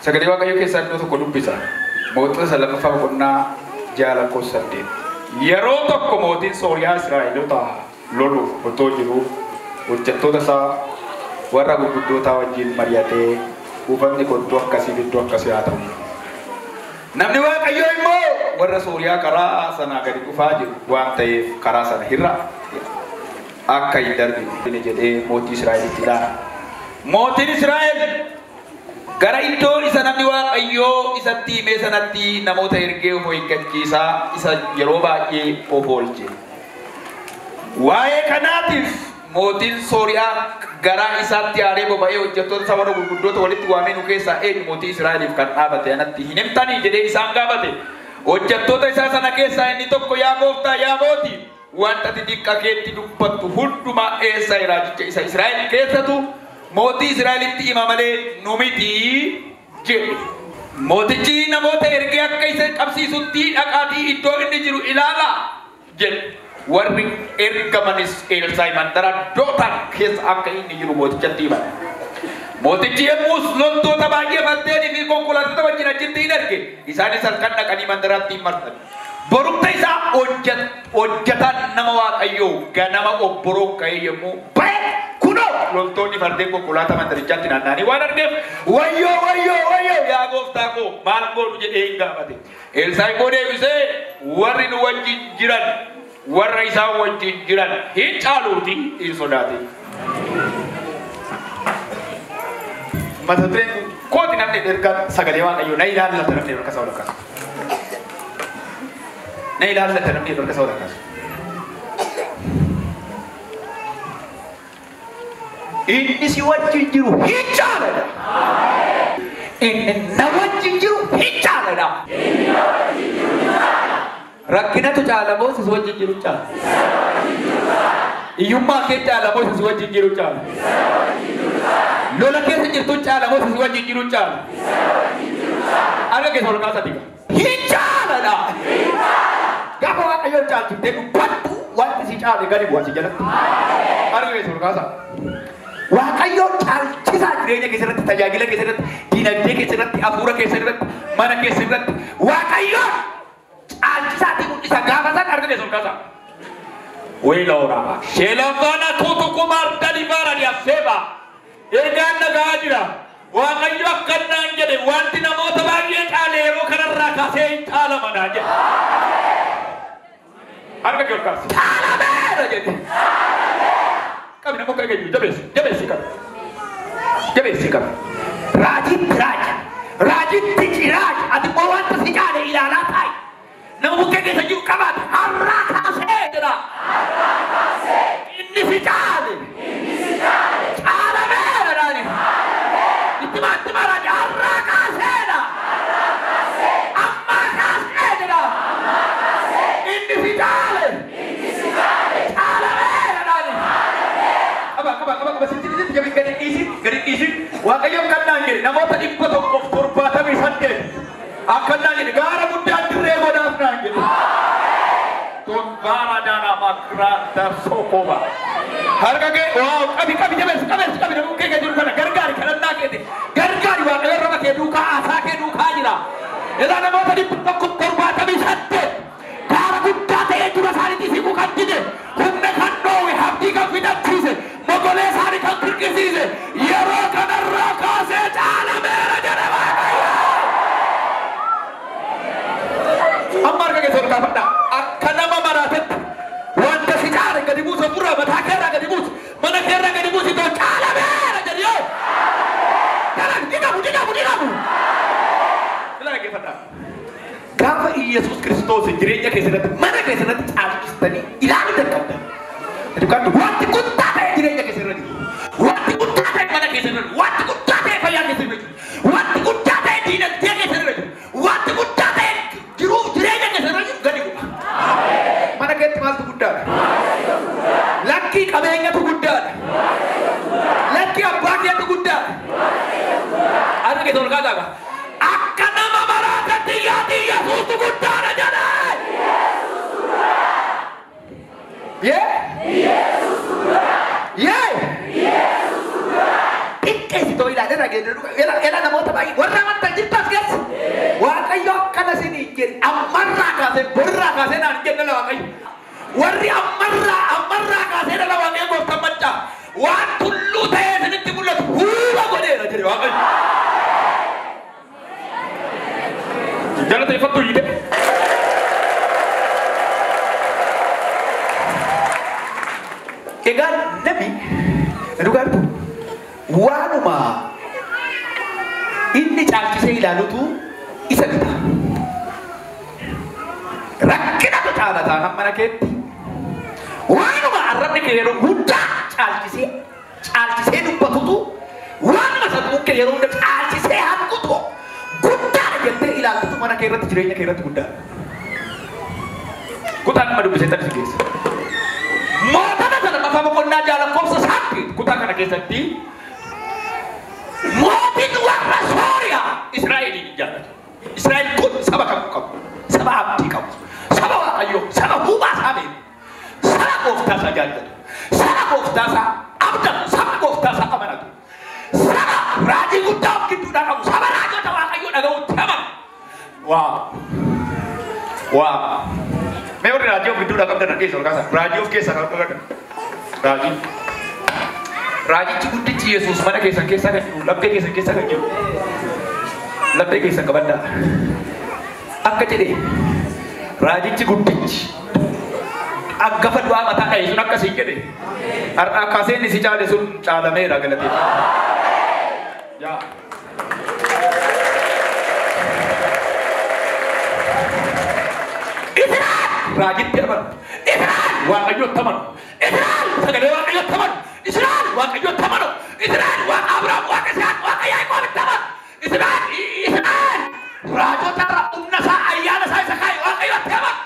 Sagalee Waaqayyoo keessaa iddoo tokko dubbisa. Mootota lammaffaa boqonnaa 6 lakkoofsa 8. Yeroo tokko mootiin Sooriyaa Israa'eloota loluuf otoo jiruu hojjettoota isaa warra gurguddootaa wajjin mari'atee buufatni kun iddoo akkasii fi iddoo akkasii haa ta'u. Namni Waaqayyoo immoo warra Sooriyaa karaa sanaa gadi dhufaa jiru waan ta'eef karaa sana irra akka hin darbine jedhee mootii Israa'elitti ilaala. Mootiin Israa'el gara iddoo isa namni Waaqayyoo isatti himee sanatti namoota ergee of eeggachiisaa isa yeroo baay'ee of oolche. Waa'ee kanaatiif mootiin Sooriyaa garaa isaatti aaree boba'ee hojjettoota isaa warra gurguddoota walitti waamee nu keessaa eenyu mootii Israa'eliif kan dhaabate anatti hin himtanii jedhee isaan gaafate. Hojjettoota isaa sana keessaa inni tokko yaa gooftaa yaa mootii wanta ati diqqa keetti dubbattu hundumaa eessa raajicha isa Israa'el keessatu mootii Israa'elitti hima malee nu miti jedhe. Mootichi namoota ergee akka isa qabsiisutti dhaqaatii iddoo inni jiru ilaalaa jedhe. Warri ergamanis Elsaa'i mandara Dootaan keessa akka inni jiru mootichatti himan. Mootichi yemmus loltoota baay'ee fardeenii fi konkolaattota wajjin achitti hin erge. Isaanis halkan dhaqanii mandaraatti hin marsan. Borumta isaa hojjetaan nama Waaqayyoo ganama obboroo ka'ee yommuu ba'e kunoo loltoonni fardeen konkolaataa mandarichaatti naanna'anii waan argeef wayyoo wayyoo wayyoo yaa gooftaa koo maal godhu jedhee hin gaafate. Elsaa'i immoo deebisee warri nu wajjin jiran warra isaan wajjin jiran hin caaluuti hin sodaatin. Mata dureen kooti namni erga sagalee Waaqayyoo na ilaallata namni harka isaa ol kaasu. Na ilaallata namni harka isaa ol kaasu. Inni si wajjin jiru hin caaladha. Inni na wajjin jiru hin caaladha. Rakkinatu caala moo si wajjin jiru caala? Hiyyummaa kee caala moo si wajjin jiru caala? Lola keessa jirtu caala moo si wajjin jiru caala? Harka keessa ol kaasati. Hin caaladha. Gaafa Waaqayyoon caalchiftee dubbattu wanti si caale gadi bu'a si jalatti. Harka keessa ol kaasa. Waaqayyoon caalchisaa jireenya keessa irratti, tajaajila keessa irratti, diinagdee keessa irratti, hafuura keessa irratti, mana keessa irratti Waaqayyoon caalchisaatii mul'isa gaafa san harka keessa ol kaasa. Weelora sheelafana tuutu kumaar dalibaara dhiyaasseeba. Ergaan nagaa jira. Waaqayyo akkanaan jedhe wanti namoota baay'ee caale yeroo kanarraa kaasee hin caalamanaa jedhe. Harka kee ol kaasi. Caalameera jedhe. Qabi nama akka eenyu jabeessi jabeessi qabi. Jabeessi qabi. Raajitti raaja. Raajitti ciraaja. Ati immoo wanta si caale ilaalaa taa'i. Nama bukkee keessa jiru qabaate har'aa kaasee jedha. Inni si caale. Caalameera dhaani. Itti maa raaja har'aa kaaseedha. Ammaa kaasee jedha. Inni si caale. Caalameera dhaani. Qaba qaba qaba qaba sitti sitti jabi gadi dhiisi gadi dhiisi. Waaqayyoon kan naan jedhe namoota 178 akka naan jedhe gaara guddaan dirree godhaaf naan jedhe. Tombara daana makraa darsoo Harka kee waaw qabi qabi jabeessi qabeessi qabi nama kee jiru kana gargaari kadhannaa keeti gargaari Waaqayyoon raba kee duukaa haasaa kee duukaa jira. Ilaa namoota 178 gaara guddaa ta'ee dura isaaniitti siquu kan dide humna kan dhoowwe abdii kan fidachiise mogolee isaanii kan kirkisiise yeroo kanarraa kaasee caalameera jedhe Waaqayyo. Amma harka keessa ol kaafadhaa. Akka nama maraatetti wanta si caale gadi buusa ofirraa mataa keerraa gadi buusi mana keerraa gadi buusi too caalameera jedhi yoo. Daran digamu digamu digamu. Ilaa dhaggeeffadhaa. Gaafa Iyyasuus Kiristoos jireenya keessatti mana keessatti caalchistanii ilaaluu dadhabdan. Dhugaatti wanti guddaa ta'e jireenya keessa irra jiru. Wanti guddaa ta'e mana keessa irra jiru. Wanti guddaa ta'e fayyaa keessa irra jiru. Wanti guddaa ta'e diinagdee keessa irra jiru. Wanti guddaa ta'e jiruuf jireenya keessa irra jiru gadi bu'a. Mana keetti maaltu guddaadha? Lakkii qabeenyatu guddaadha. Lakkii abbaa keetu guddaadha. Harka keessa ol kaasaa. Akka nama maraatatti yaadi Yesuustu guddaadha jedhe. Yee? Yee? Xiqqeessitoo ilaalee dhageenya. Ela namoota baay'ee warra amantan jedhe ammarraa kaasee borraa kaasee naan jenne la Waaqayyo. Warri ammarraa kaasee dhala Waaqayyo gooftaan maccaa waan tulluu ta'ee isinitti mul'atu huuba godheera jedhe Waaqayyo. Jalateeffattu hiite. Egaa namni dhugaatu waanuma inni caalchisee ilaalutu isa bita. Rakkinatu caala taanaan mana keetti. Waanuma arrabni kee yeroo hundaa caalchisee dubbatutu waanuma sammuun kee yeroo hunda caalchisee hanqutu guddaadha jettee ilaaltutu mana kee irratti jireenya kee irratti guddaadha. Kutaan nama dubbisee tan isin geessa. Mootota sana mafaa boqonnaa 6 lakkoofsa 8 kutaa kana keessatti mootiin warra Sooriyaa Israa'eliin hin jaallatu. Israa'el kun saba kamuu qabu, saba abdii qabu, saba Waaqayyoo, saba huubaa isaa beeku, saba gooftaa isaa jaallatu, saba gooftaa isaa abdatu, saba gooftaa isaa amanatu, saba raajii guddaa of gidduudhaa qabu, saba raajota Waaqayyoo dhaga'utti amanu. Waaw! Waaw! Mee warri raajii of gidduudhaa qabdan keessa ol kaasaa. Raajii of keessaa qabdan. Raajii. Raajichi guddichi Yesuus mana keessan keessaa kan jiru, laphee keessan keessaa kan jiru. Laphee keessan qabaddaa. Akka jedhe raajichi guddichi aggafa du'aa mataa dha'e sun akkasiin jedhe. Har'aa kaasee inni si caale sun caalameera galateef. Yaa. Israa'el raajitti amanu. Israa'el Waaqayyotti amanu. Israa'el sagalee Waaqayyotti amanu. Israa'el Waaqayyotti amanu. Israa'el Waaqa Abrahaam, Waaqa Isihaq, Waaqa Yaaqoobitti amanu. Israa'el raajota irra humna isaa ayyaana isaa isa kaa'e Waaqayyotti amanu.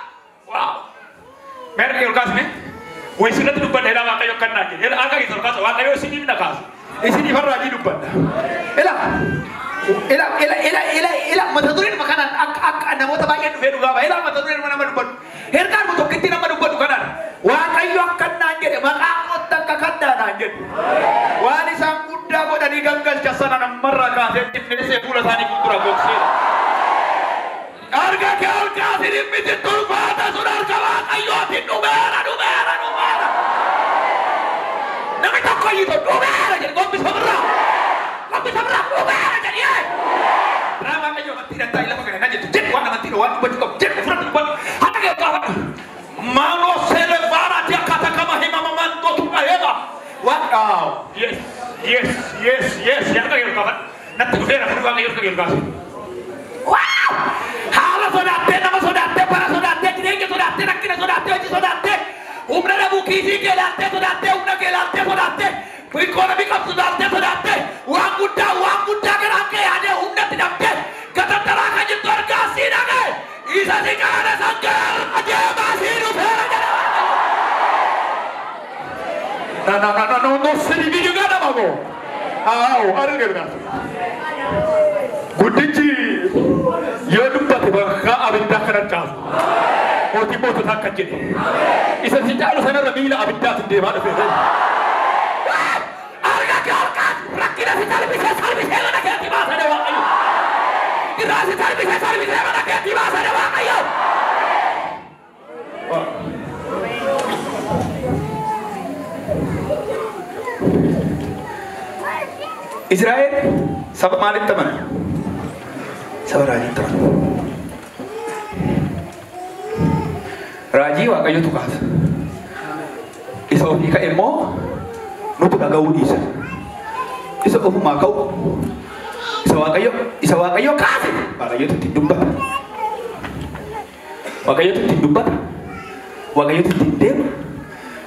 Waaw! Mee harka kee ol kaasne? Wayi sirratti dubbadha ilaa Waaqayyo akka naan jedhe. Harka keessa ol kaasa Waaqayyo isiniif na kaasa. Isiniif raajii dubbadha. Ilaa ila ila ila ila ila mata dureen kanaan akka namoota baay'een dhufee dhugaa ba'a. Ila mata dureen nama dubbadhu. Herkaan tokkitti nama dubbadhu kanaan Waaqayyo akka naan jedhe maqaa kootti akka kaddaa naan jedhe. Waan isaan guddaa godhanii gangalcha sana namarraa kaasee xinneessee fuula isaanii fuuldura gogseera. Harka kee ol kaasii dhimmi tulfaata sun harka Waaqayyootiin dhumeera dhumeera dhumeera. Namni tokko iyyuu dhumeera jedhe gombisa birraa. Gombisa birraa dhumeera jedhe. Drama Waaqayyo amantiidhaan taa'ee lafa kana jettu jedhu waan amantiidhaan waan dubbachuu qabu jedhu ofirratti dubbadhu. Harka kee ol kaafadhu. Mano selevara diakata kama hima mamando tukaheba. Wow. Yes, yes, yes, yes. Harka kee ol kaafadhu. Natti dhufeera kun Waaqayyo harka kee ol kaase. Wow! Haala sodaattee, nama sodaattee, bara sodaattee, jireenya sodaattee, rakkina sodaattee, hojii sodaattee, humna dhabuu kiisii kee ilaaltee sodaattee, humna kee ilaaltee sodaattee, ikoonomii qabdu sodaattee sodaattee, waan guddaa garaan kee yaadee humnatti dhabdee, gatantaraa kan jirtu argaa sii dhaga'e, isa si caala sangaa adeemaa sii dhufeera jedha Waaqayyo. Na na na na no no sini biyyu gada mago. Aaw arga gada. Guddichi yoo dubbate bakka abiddaa kana caasu. Mootii moototaa akka jedhe. Isa si caalu sanarra miila abiddaatiin deemaa dhufe. Arga kee ol kaasi rakkina si salphisee salphisee mana keetti baasane Waaqayyo. Irraa si salphisee salphisee mana keetti baasane Waaqayyo. Israa'el saba maalitti amana? Saba raajiitti amana. Raajii Waaqayyotu kaasa. Isa ofii ka'e immoo nutu dhaga'uu dhiisa. Isa ofumaa ka'u isa Waaqayyo kaase Waaqayyotu ittiin dubbata. Waaqayyotu ittiin dubbata. Waaqayyotu ittiin deema.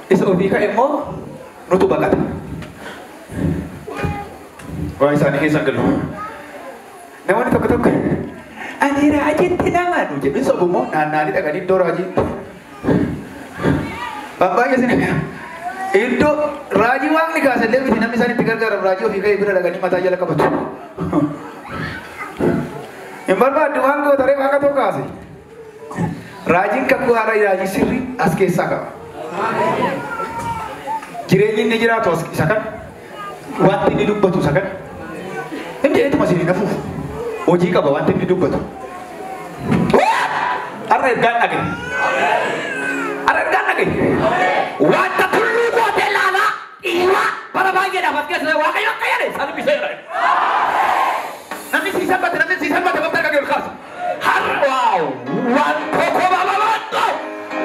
Isa ofii ka'e immoo nutu baqata. Waa isaanii keessan galu. Namoonni tokko tokko ani raajiitti namanu jedhu sobu immoo naanna'anii dhaqanii iddoo raajiitti. Baay'ee isin iddoo raajii waaqni kaase illee miti namni isaan itti gargaaramu raajii ofii ka'ee bira dhaqanii mataa jala qabatu. Hin barbaaddu waan goota ree waaqa ta'u kaase. Raajiin kakuu haaraa raajii sirrii as keessaa qaba. Jireenyi inni jiraatu as isa kana. Wanti inni dubbatu isa kana. Inni jedheetuma isin hin hafuuf. Hojii qaba wanti inni dubbatu. Har'a ergaan dhagaye. Har'a ergaan dhagaye. Wanta tulluu gootee laalaa dhiiraa bara baay'eedhaaf as keessa Waaqayyo akka jedhe salphiseera. Namni sii salphate namni sii salphate gooftaan dhagaye ol kaasa. Har'a waaw waan tokko bababaatto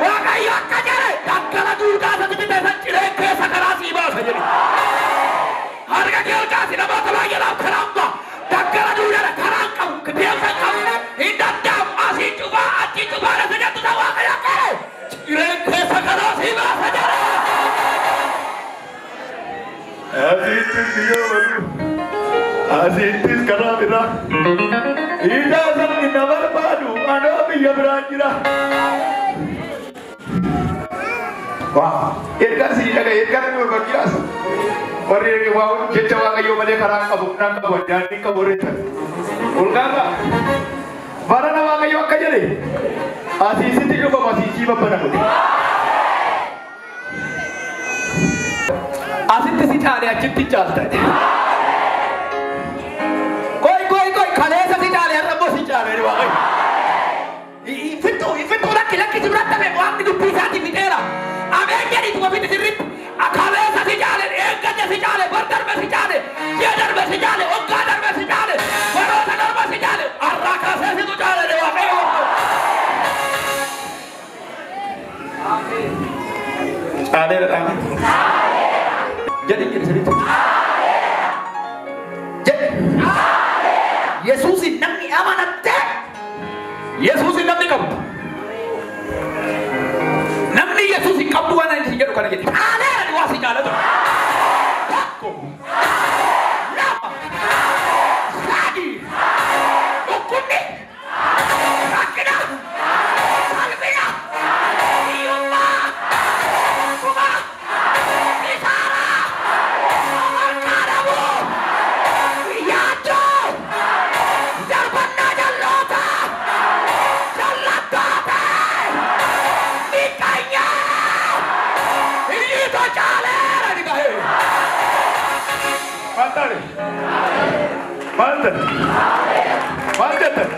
Waaqayyo akka jedhe daggala duudaa isa ta'e san ciree keessa karaa sii baasa jedhe. Harka kee ol kaasi namoota baay'eedhaaf karaan ba'a. Daggala duudaadha karaan qabu deemsa qabu hin danda'amu asii cufaa achi cufaa lafa jettu ta'u Waaqayyo akka jedhe cireen keessa karaa sii baasa jedhe. Asittis biyyoo baluu. Asittis karaa biraa. Ijaa sabni na barbaadu anoo biyya biraan jira. Waa ergaan sii dhagaye ergaan namni barbaadu jiraas. Warri waa jecha Waaqayyoo malee karaa qabu naan qabu daandii qabu reetan. Ulgaama barana Waaqayyo akka jedhe asiisitti cufamu asiisii babbana godhe. Asitti si caale achitti caalta. Koi koi koi kaleessa si caale har'a immoo si caale Waaqayyo. Fittuu lakki lakki si biratti hafe waaqni dubbii isaatii fixeera. Ameen jedhiituma fixi sirriitti. Kaleessa si caale eeggadde si caale bar darbe si caale ji'a darbe si caale waggaa darbe si caale baroota darbe si caale har'aa kaasee situ caale Waaqayyo. Caaleera dhaame. Jedhi jedhi sirriitti. Jedhi. Yesuusin namni amanatte Yesuusin namni qabu. Namni Yesuusin qabdu waan ani jedhu kana jedhi. Caaleera ni waa si jaalatu. Tokko. Lama. Sadi. Dhukkubni. Rakkina. Salphina. Hiyyummaa. Dhuma. Kisaaraa. Amantaa dhabuu. Yaaddoo. Darbannaa jalloota. Jallattoota. Miqqanyaa. Hiyyitoo caaleera ni gahe. Maal taate? Maal taate? Maal jettan?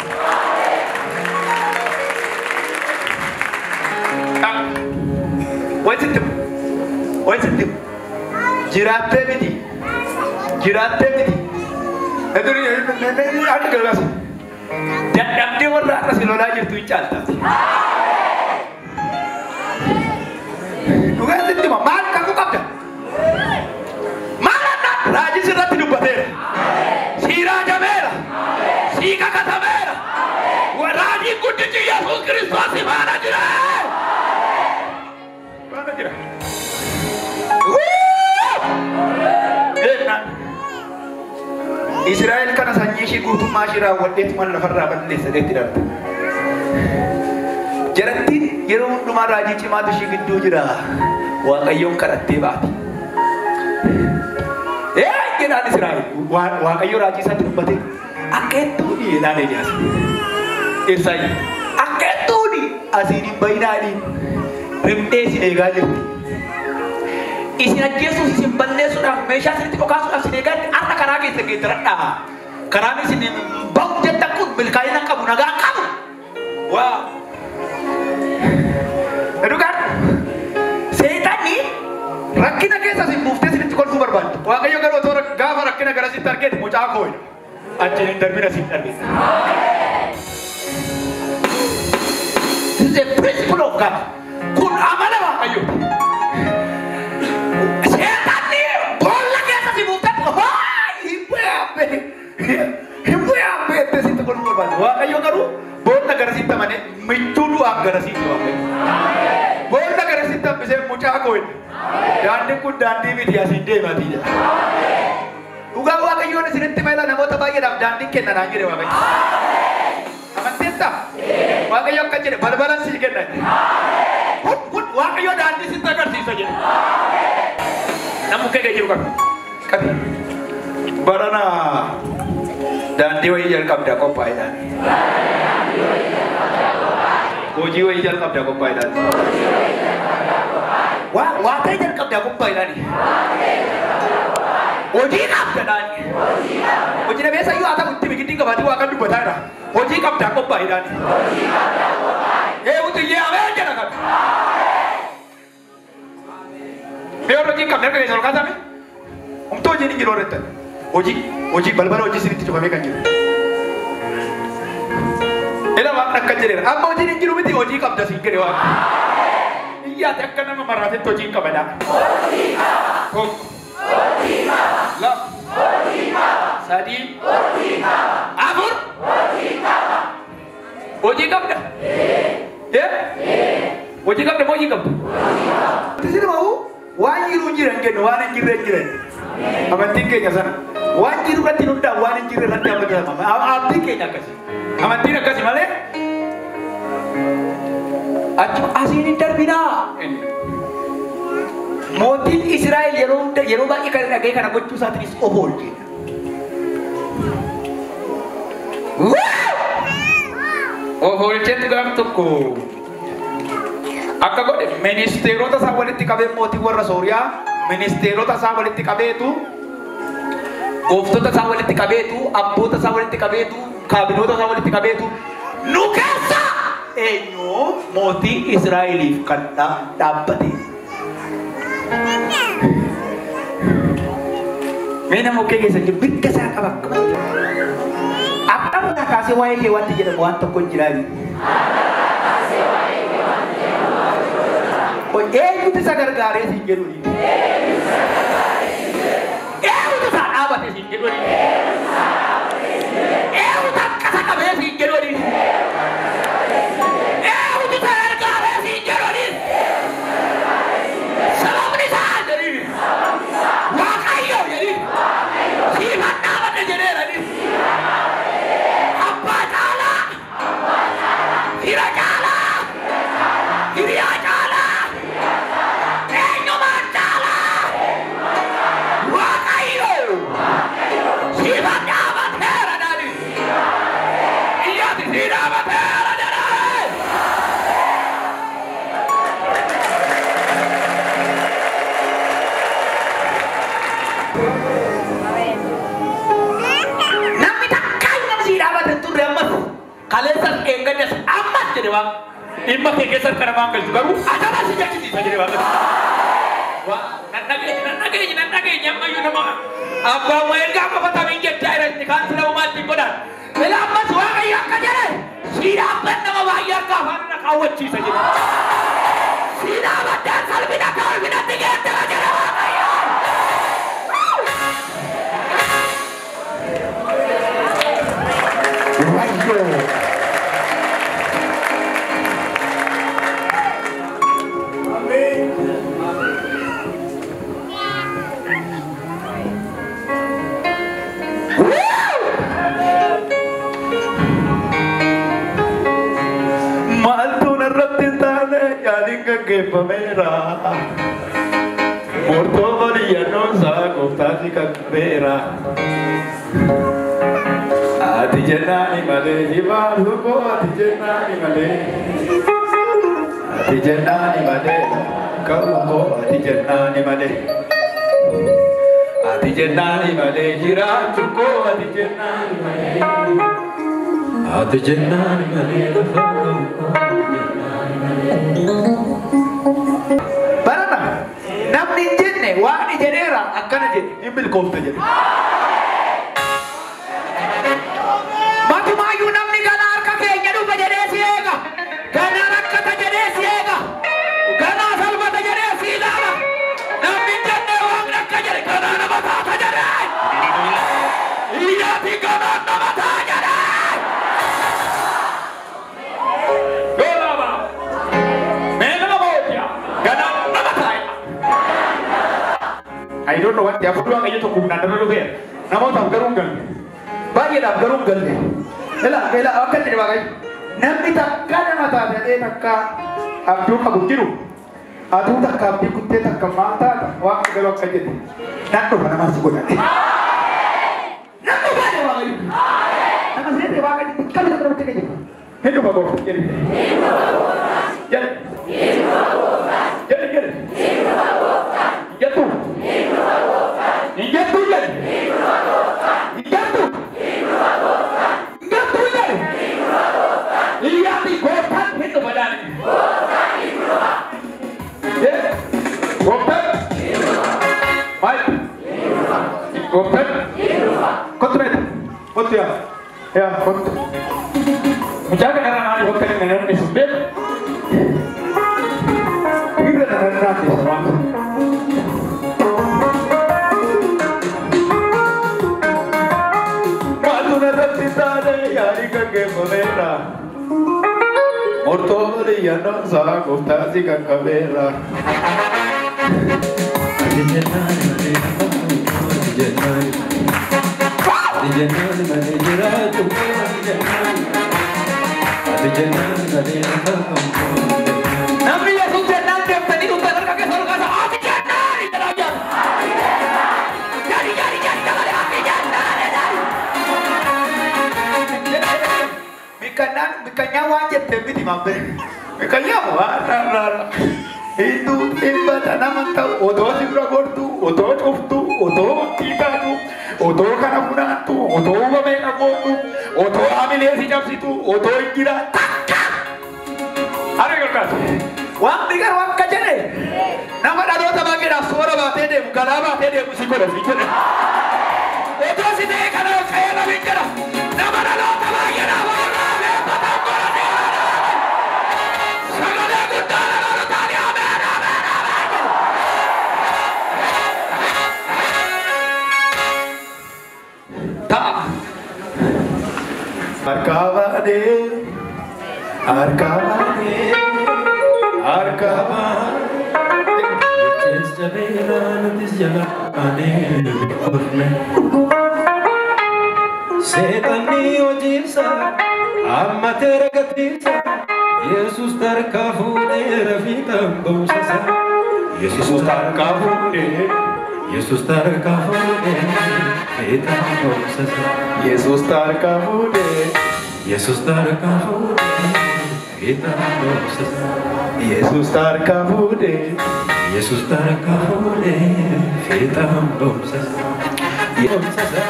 Wasitti jiraattee miti jiraattee miti harka galgaasa dadhabdee warra har'a si lolaa jirtu hin caaltaati. Dhugaa sitti hima maal kakuu qabda? Maal annaan raajii sirratti dubbateera. Sii raajameera. Sii kakatameera. Raajiin guddichi Yesuus Kiristoos si faana jira. Faana jira. Israa'el kana sanyii ishii guutummaa ishii raawwadheetumaan lafarraa balleessateetti darbe. Jarattiin yeroo hundumaa raajii cimaatu ishii gidduu jira. Waaqayyoon kadhattee baati. Ee jedhaan Israa'el Waaqayyo raajii isaatti dubbate akka jettuuni jedhaan Eeliyaas. Ibsaayi akka jettuuni asiin hin bayinaaniin rimdee isin eegaa jirti. Isin ajjeesuuf isin balleessuudhaaf meeshaa isinitti dhokaasuudhaaf isin eegaa jirti. Har'a karaa keessa geeddaradhaa. Karaan isin bahu jettan kun milkaa'ina qabu nagaa qabu. Waa. Dhugaan seexanni rakkina keessa isin buuftee isinitti kolfuu barbaaddi. Waaqayyo garuu otoo gaafa rakkina garasitti argeeti mucaa koo jedha. Achiin hin darbin asiin darbin. This is a principle of God. Kun amala Waaqayyooti. Seexanni boolla keessa si buuftee hin bu'ee jettee sitti kolfuu barbaaddi. Waaqayyo garuu boolla garasitti amanee michuu du'aaf garasitti Waaqayyo. Boolla garasitti hambisee mucaa koo jedha. Daandiin kun daandii miti asiin deematii jedha. Dhugaa Waaqayyoon isinitti meela namoota baay'eedhaaf daandiin kenna naan jedhe Waaqayyo. Amanteettaa? Waaqayyo akka jedhe balbalan sii kenna jedhe. Kun Waaqayyo daandii sitti agarsiisa jedhe. Namni kee jiru qabi. Qabi. Barana daandii wayii jalqabdaa qophaa'edhaan. Hojii wayii jalqabdaa qophaa'edhaan. Waa ta'e jalqabdaa qophaa'edhaan. Hojii qabdadhaan. Hojii dhabeessa iyyuu haa ta'u itti giddiin qabaatee waa kan dubbataa jira. Hojii qabdaa qophaa'edhaan. Mee warra hojii hin qabne harka keessa ol kaasame? Humtoo hojiin hin jiru warra jettan. Hojii hojii balbala hojii isinitti cufamee kan jiru. Ila waan akka jedheera. Amma hojiin hin jiru miti hojii qabda siin jedhe waan. Iyyaate akka nama maraatetti hojii hin qabada. Tokko. Lama. Sadii. Afur. Hojii qabda. Hojii qabda moo hojii qabda? Isin waan jiru hin jiran jennu waan hin jirre hin jiran. Amantiin keenya sana. Waan jiru irratti hundaa'u waan hin jirre irratti amanatama. Abdiin keenya akkasi. Amantiin akkasi malee. Achuma asiin hin darbinaa. Mootiin Israa'el yeroo hunda yeroo baay'ee kan dhaga'e kana gochuu isaatiinis of oolche. Of oolcheetu gaaf tokko akka godhe ministeerota isaa walitti qabee mootii warra Sooriyaa ministeerota isaa walitti qabeetu gooftota isaa walitti qabeetu abboota isaa walitti qabeetu kaabinoota isaa walitti qabeetu nu keessa eenyu mootii Israa'eliif kan dhaabbate. Mee nama okkee keessa jiru mirga isaa qaba akka akka irraa kaasee waa'ee kee wanti jedhamu waan tokko hin jiraa. Eenyutu isa gargaaree siin jedhuuni? Eenyutu isa dhaabate siin jedhuuni? Eenyutu akka isa qabee siin jedhuuni? Eenyutu isa gargaaree siin jedhuuni? Sababni isaa jedhiini? Waaqayyo jedhiini? Siifan dhaabate jedheerani? Abbaa caalaa! Hira caalaa! Hiriyaa caalaa! Eenyumaan caalaa! Waaqayyo! Siifan dhaabateera jedhani? Iyyaati sii dhaabateera jedhani? Namni takkaa nama sii dhaabate hin turre ammas kaleessas eeggannas ammas jedhe waan dhimma kee keessatti kana waan galchu garuu adaba si jechisiisa jedhe waan nan dhageenye nan dhageenye nan dhageenye ammayyuu nama abbaan wayii gaafa fatamiin jechaa jira inni kaan sila uumaatti hin godhan. Ila ammas Waaqayyo akka jedhe sii dhaabban nama baay'ee harka afaan na kaawwachiisa jedhe. Sii dhaabaddaan salphina akka ulfinatti geeddara jedhe Waaqayyo. Wayyoo. Maaltu narratti hin taane yaaliin gaggeeffameera. Murtoo bari'annoo isaa gooftaan si qaqqabeera. Ati jennaani malee jibaasu koo ati jennaani malee. Ati jennaani malee ka'u koo ati jennaani malee. Ati jennaani malee jiraachuu koo ati jennaani malee. Ati jennaani malee lafa ka'u koo ati jennaani malee. Barana namni hin jenne waan jedheera akkana jedhe hin milkoofte jedhe. Matumaayyuu namni ganaa harka keenya dhufa jedhee si eega. Ganaa rakkata jedhee si eega. Ganaa salphata jedhee si ilaala. Namni hin jenne waan akka jedhe ganaa nama taata jedhee. Iyyaati ganaa nama ta'a jedhee. Yoo mee nama booji'a ganaa nama ta'a. I don't know what the Afuura Waaqayyo tokko humnaan irra dhufeera. Namootaaf garuu hin galle. Baay'eedhaaf garuu hin galle. Ila ila akka jedhe Waaqayyo. Namni takka nama taate jedhee takka abduu qabu hin jiru. Aduu takka abdii kuttee takka maal taata Waaqni garuu akka jedhe. Nan dhufa namas si godhadhe. Nan dhufa jedhe Waaqayyo. Nama seete Waaqayyo xiqqaa bisa kana bukkee jiru. Hin dhufa gooftaan jedhe. Jedhe. Jedhe jedhe. Jettu. Hin jettu jedhe. Hin jettu. Hin jettu jedhe. Iyyaati gooftaan hin dhufa jedhe. Gooftaan. Irra kanarraa keessa waan. Maaltu narratti taane yaalii gaggeeffameera. Murtoo xiyyannoon isaa gooftaa si qaqqabeera. Namni Yesuus jennaan deemtanii dhuftan harka keessa ol kaasa. Ati jennaan jedhaa jira. Jadi jadi jadi dabale ati jennaan jedhaa. Mikkannaan mikkanyaan waan jettee miti maamte. Mikkanyaan waan rarrara. Hindu dhibbata nama ta'u otoo si bira gortu, otoo cuftu, otoo murtii taatu, otoo kana funaantu, otoo uumamee dhagootu, otoo haamilee si cabsitu, otoo hin jiraa takka. Harka ol kaasa. Waaqni garuu akka jedhe nama dhaloota baay'eedhaaf soora baatee deemu galaa baatee deemu si godha si jedhe. Otoo si ta'e kana ol ka'ee rabbiin jedha. Nama dhaloota baay'eedhaaf oolaa godha si godha. Sagalee guddaa dhaloota taanii ameen ameen ameen. Ta'a. Harka baanee, harka baanee, harka baanee. Seexanni hojiinsa amma teera gatiinsa Yesuus tarkaa fuudhee rafiitaan ba'umsasa. Yesuus tarkaa fuudhee, Yesuus tarkaa fuudhee fiixaan ba'umsasa. Yesuus tarkaa fuudhee, Yesuus tarkaa fuudhee fiixaan ba'umsasa. Yesuus tarkaa fuudhee, Yesuus tarkaa fuudhee fiixaan ba'umsasa. Ba'umsasa.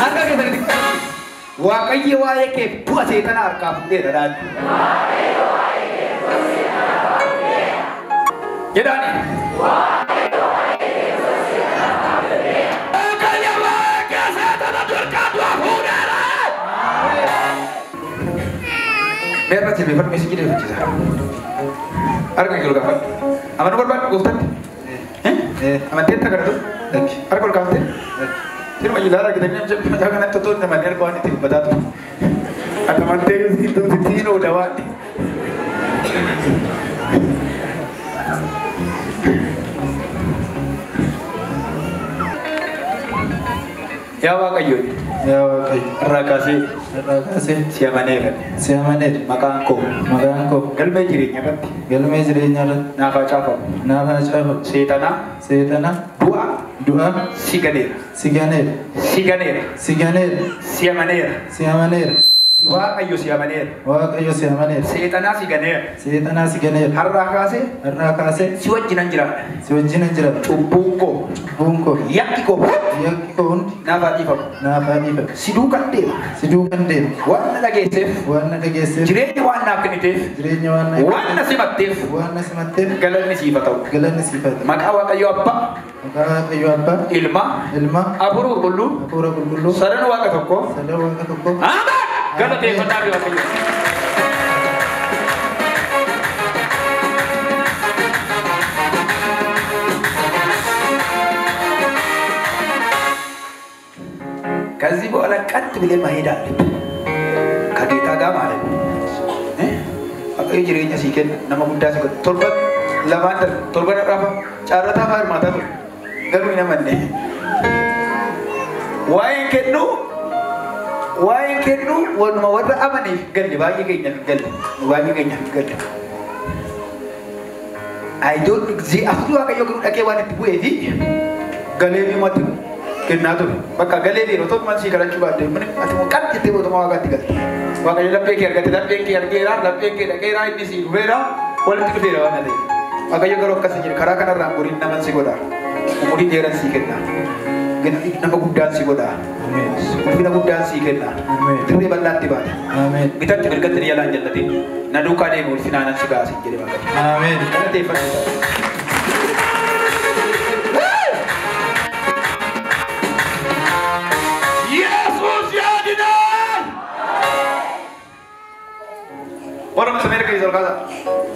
Harka keessanitti Waaqayyo waa'ee kee bu'a seexana harkaa fuudheera dhaan. Jedhaani. Waaqayyo waa'ee kee seexana harkaa du'a fuudheera. Mee irratti jilbeeffadhu mee si jilbeeffachiisa. Harka kee ol kaafadhu. Amanuu barbaaddu gooftaatti? Amanteen tagaratu? Harka ol kaaftee? Sirma jilaara argitanii namni mataa kanatti otoo hin amanne harka waan itti dubbataa ture. Ati amantee ittiin oola waan. Yaa Waaqayyo, Yaa Waaqayyo, irraa kaasee irraa kaasee si amaneera. si amaneera. Maqaan koo Maqaan koo galmee jireenya irratti galmee jireenyaa irratti naaf haa caafamu. naaf haa caafamu. Seexanaa Seexana du'a du'a si ganeera. si ganeera. Si ganeera. Si ganeera. Si amaneera. Si amaneera. Waaqayyo si amaneera. Waaqayyo si amaneera. Seexanaa si ganeera. Seexanaa si ganeera. Har'aa kaasee Irraa kaasee si wajjinan jiraadha. si wajjinan jiraadha. Cubbuun koo Cubbuun koo yakki koo yakki koo hundi naaf haa dhiifamu. naaf haa dhiifamu. Si duukaan deema. Si duukaan deema. Waan na dhageesseef Waan na dhageesseef jireenya waan naaf kenniteef jireenya waan na waan na simatteef waan na simatteef galanni siif haa ta'u. galanni siif haa ta'u. Maqaa Waaqayyo Abbaa, Maqaa Waaqayyo Abbaa, Ilma, Ilma, Hafuura Qulqulluu, Hafuura Qulqulluu, sadan Waaqa tokko. sadan Waaqa tokko. Ameen! Galateeffadhaa fi Waaqayyo. ከዚህ በኋላ ቀጥ ብለህ መሄድ አለብህ። ከጌታ ጋር ማለት ነው። Waaqayyo jireenya sii kenna nama guddaa si godha. Torban lamaan darbe torban har'aafa caarrataa fa'aa hirmaataa ture. Garuu hin amanne. Waa'een kennu waa'een kennu wanuma warra amaniif hin galle baay'ee keenyaaf hin galle baay'ee keenyaaf hin galle. I don't afur Waaqayyo garuu dhaqee waan itti bu'ee fi galee fi matti kennaa ture. Bakka galee fi yeroo tokko sii kadhachuu baadde ati immoo qan jettee mootummaa Waaqaatti galte. Waaqayyo laphee kee argate lapheen kee argeera lapheen kee dhaqeera inni sii dhufeera walitti dhufeera waan ta'eef. Waaqayyo garuu akkas hin jedhe karaa kanarraan goriin naman si godha. Umurii dheeran sii kenna. Nama guddaan si godha. Ulfina guddaan sii kenna. Dirree bal'aatti baata. Ameen. Bitatti mirgatti ni jalaan jallatin. Na duukaa deemu ulfinaanan si baasa jedhe Waaqayyo. Ameen. Galateeffadhu. ኢየሱስ ያድናል። Warra Ameerika keessa ol kaasa.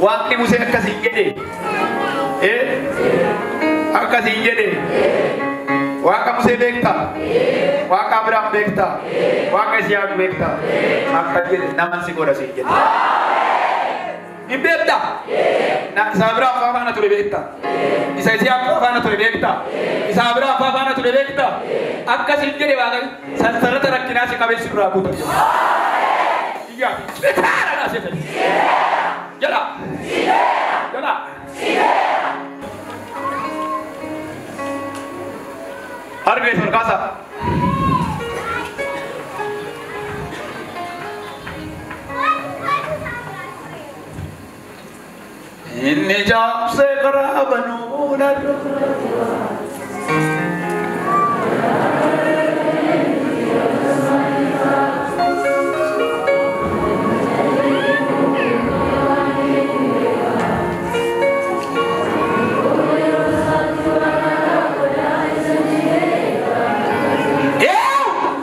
Waaqni Musee akkasiin jedhe. Akkasiin jedhe. Waaqa Musee beektaa? Waaqa Abiraam beektaa? Waaqa Isiyaaq beektaa? Akka jedhe naman si godha siin jedhe. Hin beektaa? Isa Abiraam faa faana ture beektaa? Isa Isiyaaq faa faana ture beektaa? Isa Abiraam faa faana ture beektaa? Akkasiin jedhe Waaqa sansalata rakkinaa si qabeessi irraa guuta. Iyyaa citaara naasee jedha. Jala. Harka ol kaasa. Inni jaamsee karaa banuu na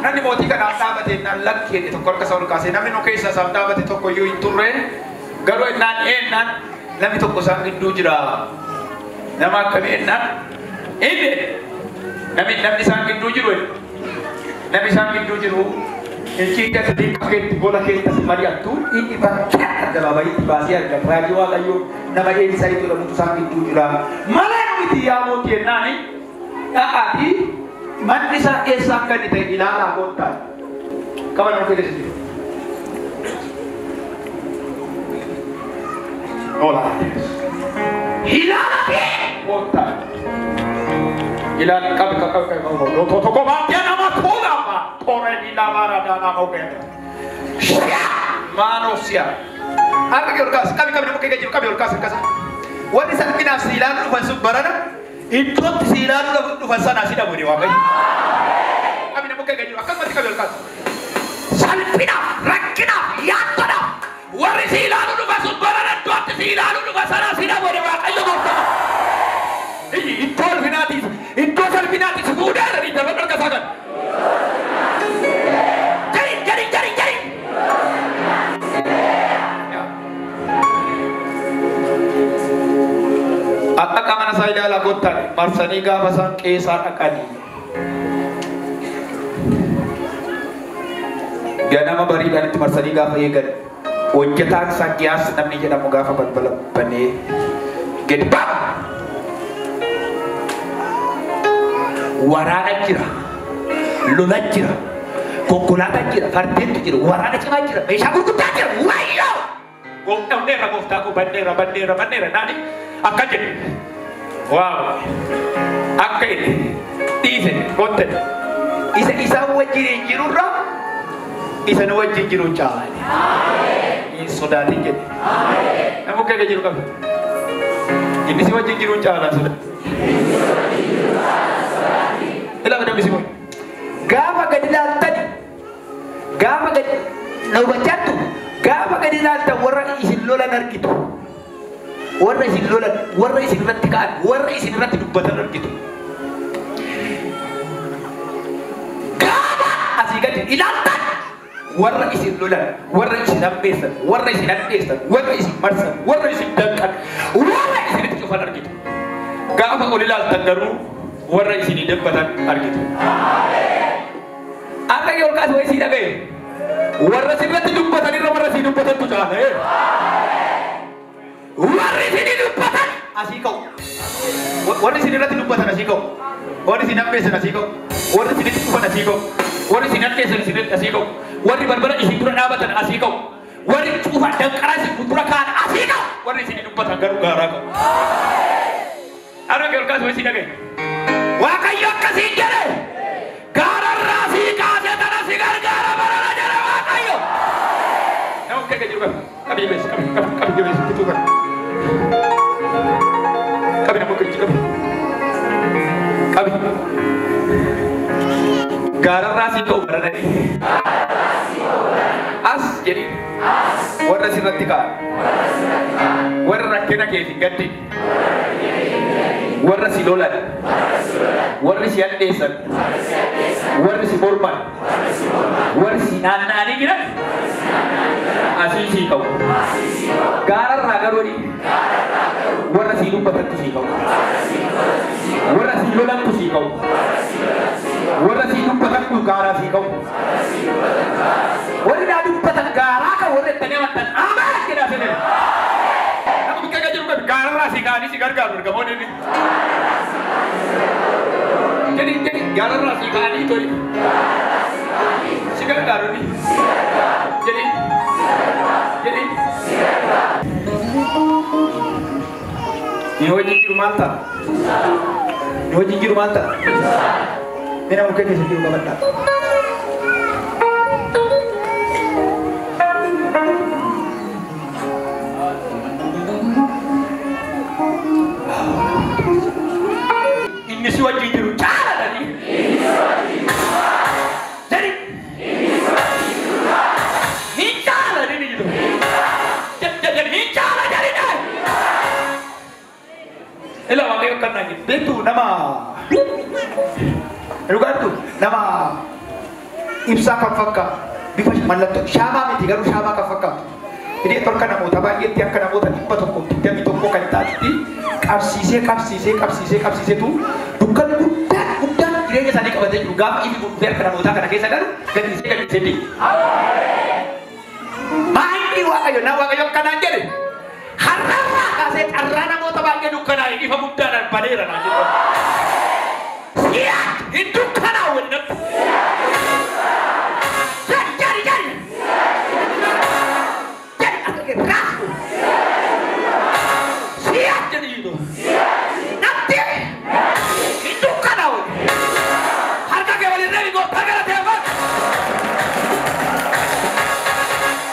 Namni mootii kanaaf dhaabate naan lakkee tokko harka isaa ol kaasee namni nu keessa isaaf dhaabate tokko iyyuu hin turre garuu ennaan ennaan namni tokko isaan gidduu jira. Nama akkamii ennaan inni namni isaan gidduu jiru namni isaan gidduu jiru ilkiin sadii keetti gola keessa si mari'attu inni bakka addabaabayitti baasee argama. Raajii Waaqayyoo nama Eelsaa jedhamutu isaan gidduu jira. Malee miti yaa mootii ennaani dhaqaatii manni isaa eessa akka inni ta'e ilaalaa koottaa. Qaba nama keessa jiru. Hola. Ilaalaa koottaa. Ilaali qabi qabi qabi qabi. Tokko baatee nama tuulama. Toreen ilaalaa nama ogeessa. Maanoo si'a. Harka kee ol kaasi qabi qabi nama keessa jiru qabi ol kaasi akkasa. Wanni salphinaaf si ilaaluu dhufan sun barana. Iddootti si ilaaluu dhufan sana si dhabu ni Waaqayyo. Qabi nama keessa jiru akkasumatti qabi ol kaasi. Salphinaaf, rakkinaaf, yaaddoodhaaf warri si ilaaluu dhufan sun barana iddootti si ilaaluu dhufan sana si dhabu ni Waaqayyo gooftaa. Iddoo ulfinaatiif, iddoo salphinaatiif fuudheera ni dabaluu harka isaa kan. Jari, jari, jari, jari. Akka mana isaa ilaalaa kottan marsanii gaafa isaan qeesaa dhaqanii. Ganama bariidhaan itti marsanii gaafa eegan hojjetaan isaa Giyaas namni jedhamu gaafa balbala banee gadi ba'a. Waraana jira, lola jira, konkolaataa jira, fardeentu jira, waraana cimaa jira, meeshaa gurguddaa jira, wayyoo! Gooftaan gooftaa koo banneera banneera banneera naani akka jedhe waaw akka inni dhiise gootte isa isaan wajjin hin jirurra isa nu wajjin jiru caale. Hin sodaatin jedhe. Namni keessa jiru qabu. Inni si wajjin jiru caala sodaa. Ilaa namni si wajjin. Gaafa gadi ilaaltani gaafa gadi na hubachaattu gaafa gadi ilaaltan warra isin lolan argitu. Warra isin lolan, warra isin irratti ka'an, warra isin irratti dubbatan argitu. Gaafa asii gadi ilaaltan warra isin lolan, warra isin hammeessan, warra isin hadheessan, warra isin marsan, warra isin danqan, warra isinitti cufan argitu. Gaafa ol ilaaltan garuu warra isinii dabbatan argitu. Akka yoo ol kaase wayii sii dhagaye. Warra sirratti dubbatan irra warra sii dubbatantu caala. Warri isinii dubbatan asii ka'u. Warri isin irratti dubbatan asii ka'u. Warri isin hammeessan asii ka'u. Warri isinitti dhufan asii ka'u. Warri isin hadheessan asii ka'u. Warri balbala isin dura dhaabatan asii ka'u. Warri cufan danqaraa isin dura kaa'an asii ka'u. Warri isinii dubbatan garuu gaaraa ka'u. Harka kee ol kaasi wayii sii dhagaye. Waaqayyo akkasiin jedhe. Gaararraa sii kaasee tana si gargaara barana jedhe Waaqayyo. Nama keessa jiru qabi. Qabi jabeessi qabi qabi qabi jabeessi bituu qabi. Qabi nama keessa qabi. Qabi. Gaararraa sii ka'u barana. As jedhi. Warra sirratti ka'an. Warra rakkina keetiin gaddi. Warra si lolan. Warri si hadheessan. Warri si morman. Warri si naanna'anii jiran. Asii sii ka'u. Gaararraa garuu warra sii dubbatantu sii ka'u. Warra sii lolantu sii ka'u. Warra sii dubbatantu gaaraa sii ka'u. Warri naa dubbatan gaaraa ka'u warra itti amantan ameen jedhaa seenan. Nama bikka jiru qabi gaararraa sii ka'anii si gargaaru ergamoonni inni. Jedhi jedhi gaararraa sii ka'anii toli. Si gargaaru inni. Jedhi jedhi. Ni wajjin jiru maal ta'a? Ni wajjin jiru maal ta'a? Mina mukkeen keessa jiru qabadhaa. Inni si wajjin jiru caala dhani. Jedhi. Hin caala dhani jiru. Jedhi hin caala jedhi dhani. Ila waaqayyo akkana jedhe. Beektu nama dhugaattu nama ibsaa kan fakkaatu bifa mallattoo shaamaa miti garuu shaamaa kan fakkaatu. Inni torka namoota baay'eetti akka namoota 121 kan taatutti qabsiisee qabsiisee qabsiisee qabsiiseetu dukkanni guddaan guddaan jireenya isaanii qabatee jiru gaafa ifi dhufee harka namootaa kana keessa galu gadhiisee gadhiisee deema. Maayini waaqayyo na waaqayyo akkanaan jedhe har'arraa kaasee carraa namoota baay'ee dukkanaa'e ifa guddaadhaan baneera naan jedhu. Siyaat hin dukkanaa.